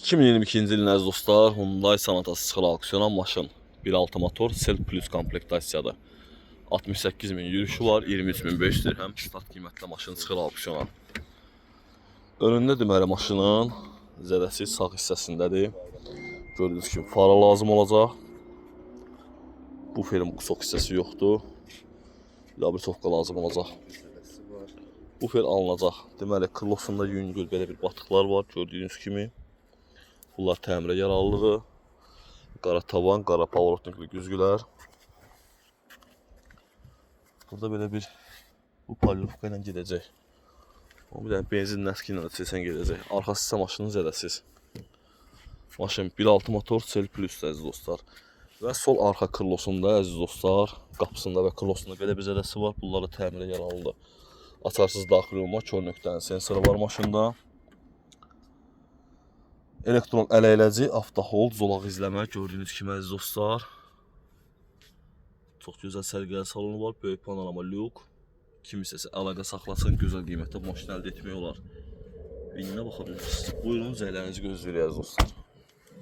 2022-ci ilin, əziz dostlar, Hyundai Sonata çıxır auksyona maşın. 1.6 motor, Self Plus komplektasiyada. 68 min yürüyüşü var, 23.500 dirhəm start qiymətdə maşın çıxır auksyona. Önündə deməli maşının zədəsi sağ hissəsindədir. Gördüyünüz kimi fara lazım olacaq. Bu ferin qusok hissəsi yoxdur. Labritovka lazım olacaq. Zədəsi var. Bu fer alınacaq. Deməli, krılosunda yüngül belə bir batıqlar var gördüyünüz kimi. Bunlar təmirə yararlıdır. Qara tavan, qara pavorotnikli güzgülər. Burada belə bir bu polirovka ilə gedəcək. O bir dənə benzin nəski ilə də silsən gedəcək. Arxa hissə maşının zədəsiz. Maşın 1.6 motor Cell Plus əziz dostlar. Və sol arxa krılosunda, əziz dostlar, qapısında və krılosunda belə bir zədəsi var. Bunlar da təmirə yararlıdır. Açarsız daxil olma, kör nöqtənin sensoru var maşında. Elektron ələyləci, avtohold, zolaq izləmə gördüyünüz kimi, əziz dostlar. Çox gözəl səliqəli salonu var, böyük panorama lyuk. Kim istəsə əlaqə saxlasın, gözəl qiymətə bu maşını əldə etmək olar. Bininə baxa bilərsiniz. Buyurun, zəylərinizi gözləyirik, əziz dostlar.